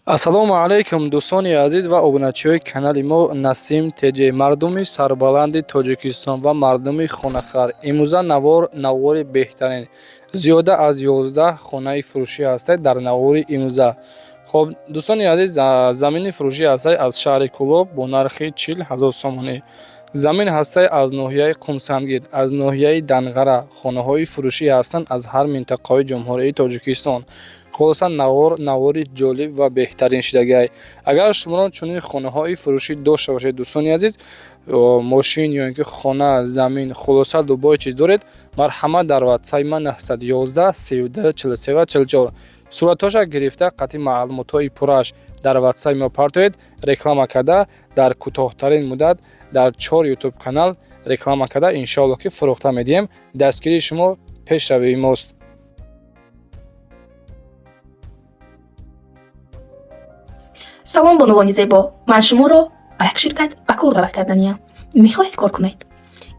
Ассалому алайкум, дӯстони азиз ва обуначиҳои канали мо Насим ТЖ, мардуми сарбаланди Тоҷикистон ва мардуми хонахар. Имрӯза навор навори беҳтарин, зиёда аз 11 хонаи фурӯшӣ ҳастед дар навори имрӯза. Хоб, дӯстони азиз, замини фурӯшӣ ҳастед аз шаҳри Кӯлоб бо нархи 40 000 сомонӣ. Замин ҳастед аз ноҳияи Қумсангир, аз ноҳияи Данғара. Хонаҳои фурӯшӣ ҳастанд аз ҳар минтақаҳои Ҷумҳурии Тоҷикистон. Хулоса, навор навори ҷолиб ва беҳтарин шидагиай. Агар шуморо чунин хонаҳои фурӯшӣ дошта бошед, дӯстони азиз, мошин ё ин ки хона, замин, хулоса, любой чиз доред, марҳамат, дар ватсаи ман 911 32 43 ва 44 суратҳоша гирифта, қатъи маълумотҳои пурраш дар ватсаи мо партоед. Реклама карда, дар кӯтоҳтарин муддат дар чор ютуб канал реклама карда, иншоалло ки фурӯхта медиҳем. Дастгирии шумо пешравии мост. Салом, бонувони зебо! Ман шуморо ба як ширкат ба кор даъват карданиям. Мехоҳед кор кунед?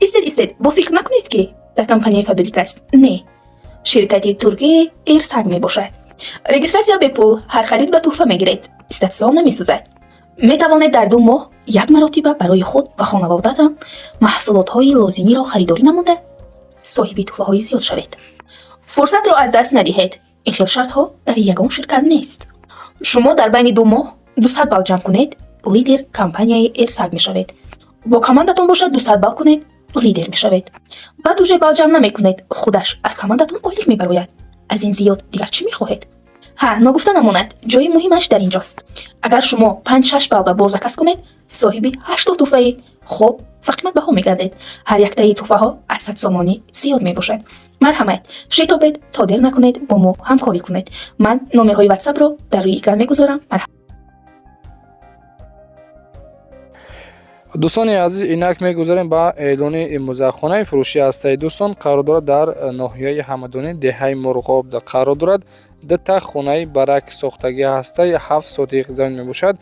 Истед, истед, бо фикр накунед, ки дар компанияи Фаберлик аст. Не, ширкати туркии Эрсаг мебошад. Регистрация бепул, ҳар харид ба тӯҳфа мегиред, истафсон намесӯзад. Метавонед дар 2 моҳ як маротиба барои худ ва хонаводаатон маҳсулотҳои лозимиро харидорӣ намуда, соҳиби тӯҳфаҳои зиёд шавед. Фурсатро аз даст надиҳед, ин хел шартҳо дар ягон ширкат нест. Шумо дар байни 2 моҳ 200 балл ҷамъ кунед, лидер компанияи Эрсаг мешавед. Бо командатон бошад, 200 балл кунед, лидер мешавед. Баъд уже балл ҷамъ намекунед, худаш аз командатон ойлик мебарояд. Аз ин зиёд дигар чӣ мехоҳед? Ҳа, ногуфта намонад, ҷои муҳимаш дар ин ҷост: агар шумо панҷ-шаш балл ба бор заказ кунед, соҳиби 80 тӯҳфаи хуб ва қиматбаҳо мегардед. Ҳар яктаи тӯҳфаҳо аз 100 сомонӣ зиёд мебошад. Марҳамат, шитобед, то дер накунед, бо мо ҳамкорӣ кунед. Ман номерҳои ватсапро дар рӯи экран мегузорам. Дӯстони азиз, инак мегузарем ба эълони имрӯза. Хонаи фурӯшӣ ҳастаи, дӯстон, қарор дорад дар ноҳияи Ҳамадонӣ, деҳаи Мурғоб қарор дорад. Дута хонаи барак сохтагӣ ҳастаи, 7 сотиқ замин мебошад.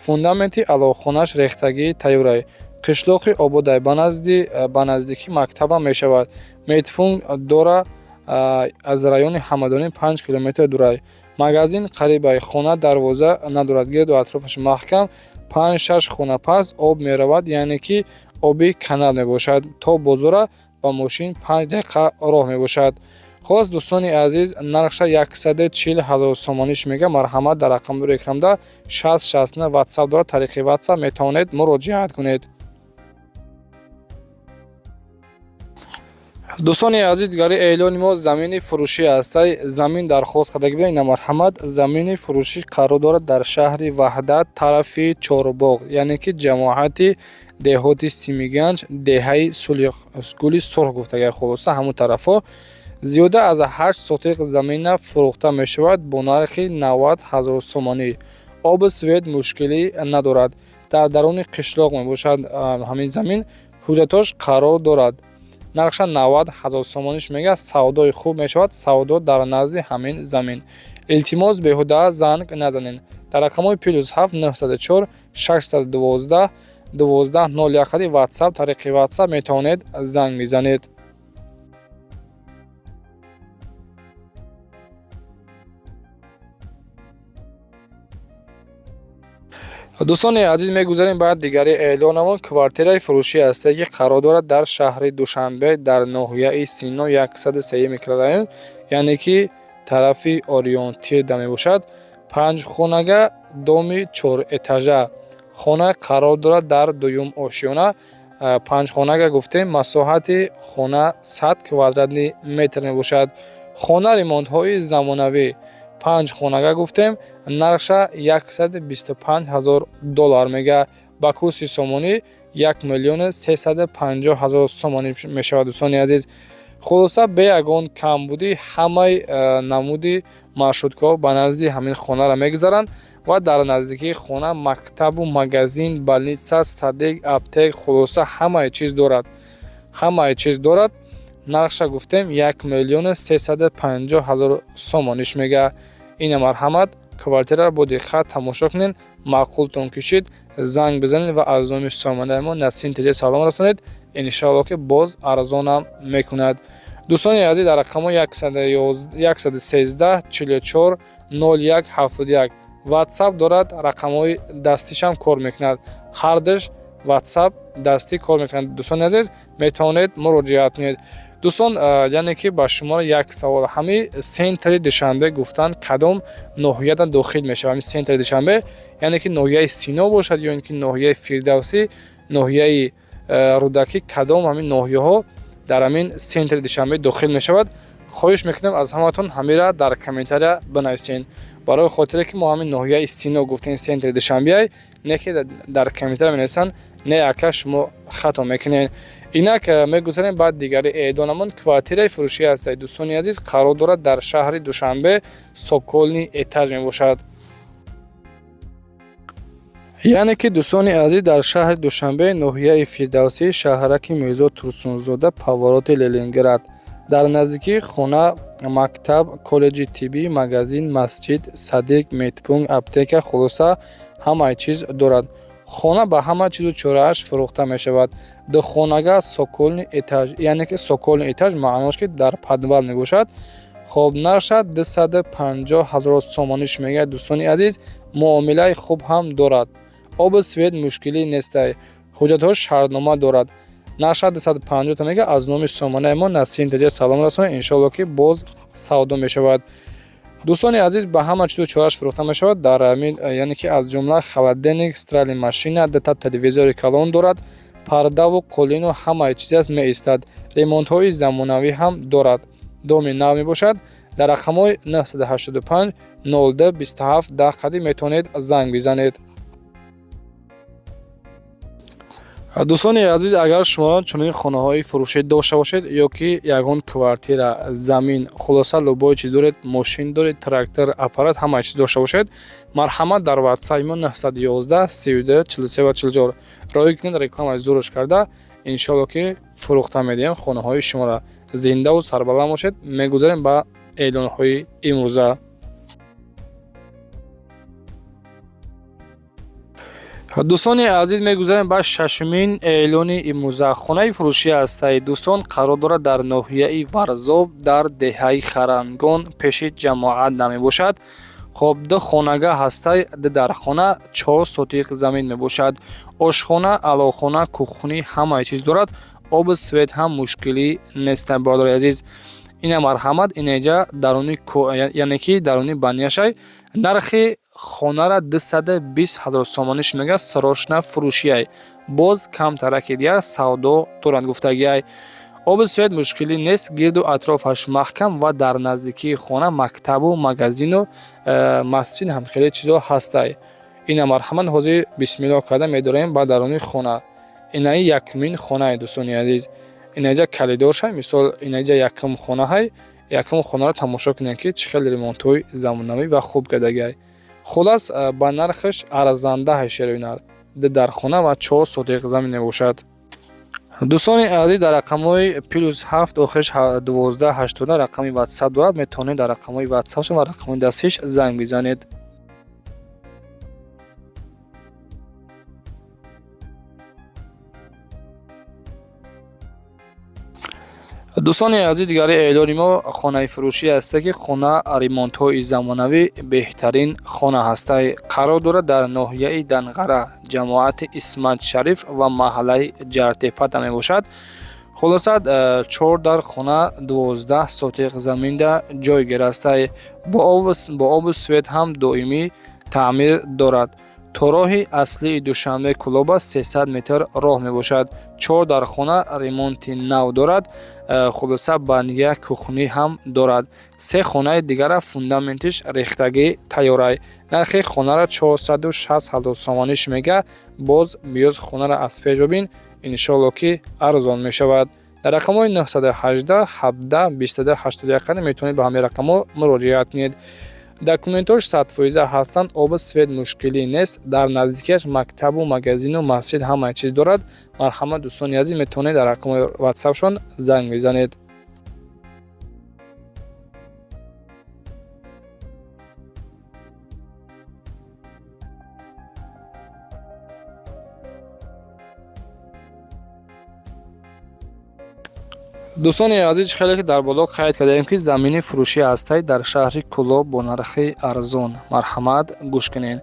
Фундаменти алоқхонаш рехтагии тайёрай. Қишлоқи ободай, ба наздикӣ мактабам мешавад, медпункт дора, аз райони Ҳамадонӣ 5 километр дурай, магазин қарибай. Хона дарвоза надорад, гирду атрофаш маҳкам. Панҷ-шаш хона пас об меравад, яъне ки оби канал мебошад. То бозора ба мошин 5 дақиқа роҳ мебошад. Хулос, дӯстони азиз, нархша 140 000 сомониш мега. Марҳамат, дар рақами рӯи экранда 60 69 ватсап дорад, тариқи ватсап метавонед муроҷиат кунед. Дӯстони азиз, дигари эълони мо замини фурӯшӣ ҳастай. Замин дархост кардаги будем, ина марҳамат. Замини фурӯшӣ қарор дорад дар шаҳри Ваҳдат, тарафи Чорбоғ, яъне ки ҷамоати деҳоти Симиганҷ, деҳаи Гули Сурх гуфтагай. Хулоса, ҳамун тарафҳо зиёда аз 8 сотиқ замина фурӯхта мешавад бо нархи 90 000 сомонӣ. Обу свет мушкилӣ надорад. Дар даруни қишлоқ мебошад ҳамин замин. Ҳуҷҷатош қарор дорад. Нархша 90 000 сомониш мега. Савдои хуб мешавад, савдо дар назди ҳамин замин. Илтимос, беҳуда занг назанед. Дар рақамҳои +7 904 612 12 01 ватсап, тариқи ватсап метавонед занг мезанед. Дӯстони азиз, мегузарем ба дигари эълонамон. Квартираи фурӯшӣ ҳастае, ки қарор дорад дар шаҳри Душанбе, дар ноҳияи Сино, 103 микрорайон, яъне ки тарафи Ориёнтирда мебошад. Панҷхонага, доми чорэтажа. Хона қарор дорад дар дуюм ошёна. Панҷхонага гуфтем, масоҳати хона 100 квадратный метр мебошад. Хона ремонтҳои замонавӣ. Панҷ хонага гуфтем, нархша 125 000 доллар мега. Ба курси сомонӣ 1 350 000 сомонӣ мешавад. Дӯстони азиз, хулоса, бе ягон камбудӣ ҳамаи намуди маршруткаҳо ба назди ҳамин хонаро мегузаранд ва дар наздикии хона мактабу магазин, больница, садик, аптек, хулоса, ҳамаи чиз дорад, ҳамаи чиз дорад. Нархша гуфтем, 1 350 000 сомониш мега. Ина марҳамат, квартираро бо диққат тамошо кунед. Маъқултон кишид, занг бизанед ва аз номи сомонаи мо Насим ТЖ салом расонед. Иншоалло ки боз арзонам мекунад. Дӯстони азиз, дар рақамҳои 113 44 01 71. WhatsApp дорад, рақамҳои дастишам кор мекунад. Ҳардуш WhatsApp, дастӣ кор мекунад. Дӯстони азиз, метавонед муроҷиат кунед. Дӯстон, яъне ки ба шумо як савол: ҳамин центри Душанбе гуфтан кадом ноҳияда дохил мешавад? Ҳамин центри Душанбе, яъне ки ноҳияи Сино бошад ё ин ки ноҳияи Фирдавсӣ, ноҳияи Рӯдакӣ, кадом ҳамин ноҳияҳо дар ҳамин центри Душанбе дохил мешавад? Хоҳиш мекунам аз ҳаматон, ҳамира дар комментария бинависен. Барои хотире ки мо ҳамин ноҳияи Сино гуфтем, центри Душанбеай, не ки дар комментария менависанд: «Не, ака, шумо хато мекунед». Инак мегузарем баъд дигари эълонамон. Квартираи фурӯшӣ ҳастад, дӯстони азиз, қарор дорад дар шаҳри Душанбе, цокольный этаж мебошад. Яъне ки, дӯстони азиз, дар шаҳри Душанбе, ноҳияи Фирдавсӣ, шаҳраки Мирзо Турсунзода, повороти Ленинград. Дар наздикии хона мактаб, коллеҷи тиббӣ, магазин, масҷид, садик, медпункт, аптека, хулоса, ҳамаи чиз дорад. Хона ба ҳама чизу чорааш фурӯхта мешавад. Духонага, цокольный этаж, яъне ки цокольный этаж маънош ки дар подвал мебошад. Хоб, нархша 250 000 сомониш мегӯяд, дӯстони азиз, муомилаи хуб ҳам дорад. Обу свет мушкилӣ нестай, ҳуҷҷатҳо, шартнома дорад. Нархша 250 та мега. Аз номи сомонаи мо Насим ТЖ салом расонед, иншоалло ки боз савдо мешавад. Дӯстони азиз, ба ҳама чизу чорааш фурӯхта мешавад. Дар ҳамин, яъне ки аз ҷумла холодильник, стиральный машина, дута телевизори калон дорад, пардаву қолину ҳамаи чиз аст, меистад. Ремонтҳои замонавӣ ҳам дорад. Доми нав мебошад. Дар рақамҳои 985 02 27 10 қадим метавонед занг бизанед. Дӯстони азиз, агар шумо чунин хонаҳои фурӯшӣ дошта бошед ё ки ягон квартира, замин, хулоса, любой чиз доред, мошин доред, трактор, аппарат, ҳамаи чиз дошта бошед, марҳамат, дар ватсапи мо 911 32 43 ва 44 роҳӣ кунед. Рекламаи зурш карда, иншоалло ки фурӯхта медиҳем хонаҳои шуморо. Зиндаву сарбаланд бошед. Мегузарем ба эълонҳои имрӯза. Дӯстони азиз, мегузарем ба шашумин эълони имрӯза. Хонаи фурӯшӣ ҳастаи, дӯстон, қарор дорад дар ноҳияи Варзоб, дар деҳаи Харангон, пеши ҷамоат намебошад. Хоб, ду хонага ҳастай, ду дархона, 4 сотиқ замин мебошад. Ошхона, аловхона, кухни, ҳамаи чиз дорад. Обу свет ҳам мушкилӣ нест, бародари азиз. Ина, марҳамат, инеҷа даруни, яъне ки даруни баняшай. Нархи хонара 220 000 сомониш мега, срочно фурӯшиай, боз камтараки дигар савдо доранд гуфтагиай. Оби свет мушкилӣ нест, гирду атрофаш маҳкам ва дар наздикии хона мактабу магазину масҷид ҳам хеле чизо ҳастай. Ина, марҳамат, ҳозир бисмиллоҳ карда медорем ба даруни хона. Инаи якумин хонае, дӯстони азиз, инаҷа калидоршай. Мисол, инаҷа якум хонаҳай. Якум хонаро тамошо кунем, ки чӣ хеле ремонтҳои замонавӣ ва хуб кардагиай. Хулас, ба нархаш арзандаҳай, шероинар. Ду дархона ва 4 сотиқ замин мебошад. Дӯстони азиз, дар рақамҳои +7 охириш 12 80 рақами ватсап дорад. Метавонед дар рақамҳои ватсапшон ва рақамҳои дастиш занг бизанед. Дӯстони азиз, дигари эълони мо хонаи фурӯшӣ ҳаста, ки хона ремонтҳои замонавӣ, беҳтарин хона ҳастай. Қарор дорад дар ноҳияи Данғара, ҷамоати Исмат Шариф ва маҳаллаи Ҷартепата мебошад. Хулоса, чор дар хона, 12 сотиқ заминда ҷойгир ҳастай. Бо обу свет ҳам доимӣ таъмир дорад. То роҳи аслии Душанбе Кӯлоба 300 метр роҳ мебошад. Чор дар хона, ремонти нав дорад. Хулоса, баня, кухни ҳам дорад. Се хонаи дигара фундаментиш рехтагӣ тайёрай. Нархи хонаро 460 000 сомониш мега. Боз биёз, хонаро аз пеш бибин, иншоалло ки арзон мешавад. Дар рақамҳои 918 17 22 81 метавонед ба ҳамин рақамҳо муроҷиат кунед. Документҳош 100% ҳастанд, обу свет мушкилӣ нест. Дар наздикиаш мактабу магазину масҷид, ҳамаи чиз дорад. Марҳамат, дӯстони азиз, метавонед дар рақамҳои ватсапшон занг бизанед. Дӯстони азиз, хеле ки дар боло қайд кардаем, ки замини фурӯшӣ ҳастай дар шаҳри Кӯлоб бо нархи арзон. Марҳамат, гӯш кунед.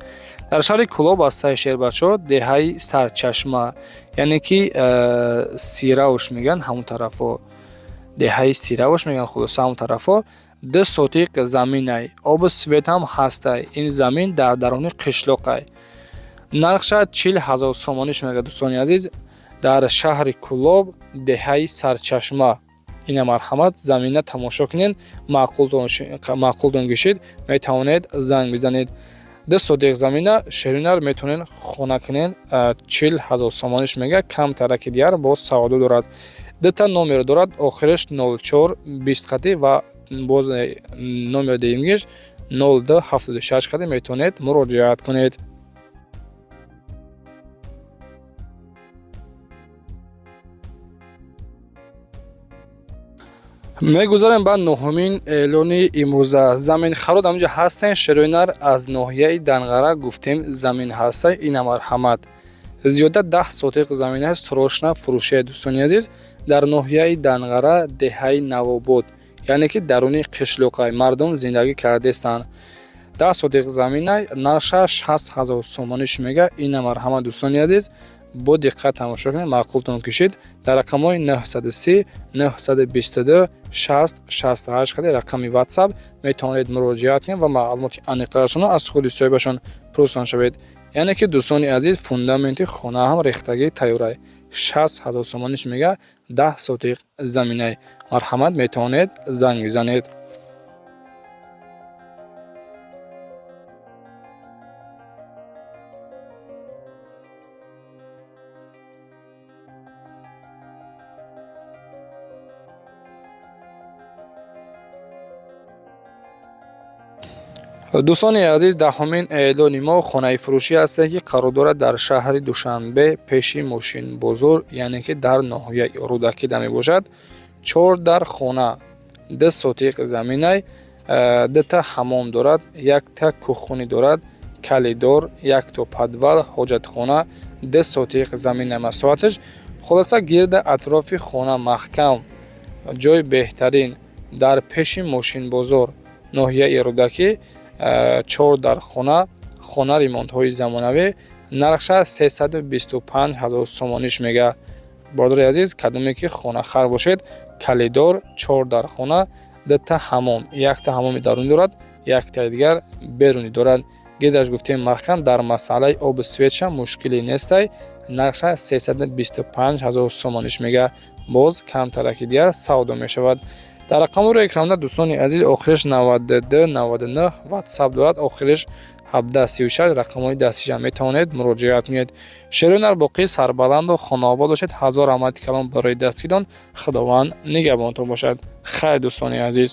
Дар шаҳри Кӯлоб ҳастай, шербачо, деҳаи Сарчашма, яъне ки Сиравш мегӯянд ҳамон тарафо, деҳаи Сиравш мегӯянд. Хулоса, ҳамон тарафо 2 сотиқ заминай, обу свет ҳам ҳастай. Ин замин дар даруни қишлоқай. Нархша 40 000 сомониш мегӯяд, дӯстони азиз, дар шаҳри Кӯлоб, деҳаи Сарчашма. Ина, марҳамат, замина тамошо кунед. Маъқултон кишид, метавонед занг бизанед. 2 сотиқ замина, шеринар, метавонед хона кунед. 40 000 сомониш мегӯяд, камтараки дигар боз савдо дорад. Дута номер дорад: охириш 04 20 қати ва боз номери дуюмгиш 02 76 қати. Метавонед муроҷиат кунед. Мегузарем ба нуҳумин эълони имрӯза. Заминхарод ҳаминҷо ҳастем, шероинар, аз ноҳияи Данғара. Гуфтем, замин ҳастай. Ина, марҳамат, зиёда 10 сотиқ замина срочно фурӯшия, дӯстони азиз, дар ноҳияи Данғара, деҳаи Навобод, яъне ки даруни қишлоқай, мардум зиндагӣ кардестанд. 10 сотиқ замина, нархша 60 000 сомониш мега. Ина, марҳамат, дӯстони азиз, бо диққат тамошо кунед. Маъқултон кишид, дар рақамҳои 930 922 60 68 қади рақами WhatsApp метавонед муроҷиат кунед ва маълумоти аниқтарашонро аз худи соҳибашон пурсон шавед. Яъне ки, дӯстони азиз, фундаменти хона ҳам рехтагӣ тайёрай. 60 000 сомониш мега, 10 сотиқ заминай. Марҳамат, метавонед занг бизанед. Дӯстони азиз, даҳумин эълони мо хонаи фурӯшӣ ҳастае, ки қарор дорад дар шаҳри Душанбе, пеши мошинбозор, яъне ки дар ноҳияи Рӯдакида мебошад. Чор дар хона, 2 сотиқ заминай, дута ҳамом дорад, якта кухонӣ дорад, калидор, якто подвал, ҳоҷатхона, 2 сотиқ замина масоҳаташ. Хулоса, гирда атрофи хона маҳкам, ҷои беҳтарин, дар пеши мошинбозор, ноҳияи Рӯдакӣ, чор дар хона, хона ремонтҳои замонавӣ. Нархша 325 000 сомониш мега. Бародари азиз, кадоме ки хонахар бошед, калидор, чор дар хона, дута ҳамом, якта ҳамоми дарунӣ дорад, яктаи дигар берунӣ дорад. Гирдаш, гуфтем, маҳкам, дар масъалаи обу светша мушкиле нестай. Нархша 325 000 сомониш мега, боз камтараки дигар савдо мешавад. Дар рақамҳоро экранда, дӯстони азиз, охириш 92 99 WhatsApp дорад, охириш 17 36 рақамҳои дастиша, метавонед муроҷиат кунед. Шерӯнар, боқӣ сарбаланду хонаобод бошед. Ҳазор раҳмати калон барои дастгирон. Худованд нигаҳбонтон бошад. Хайр, дӯстони азиз.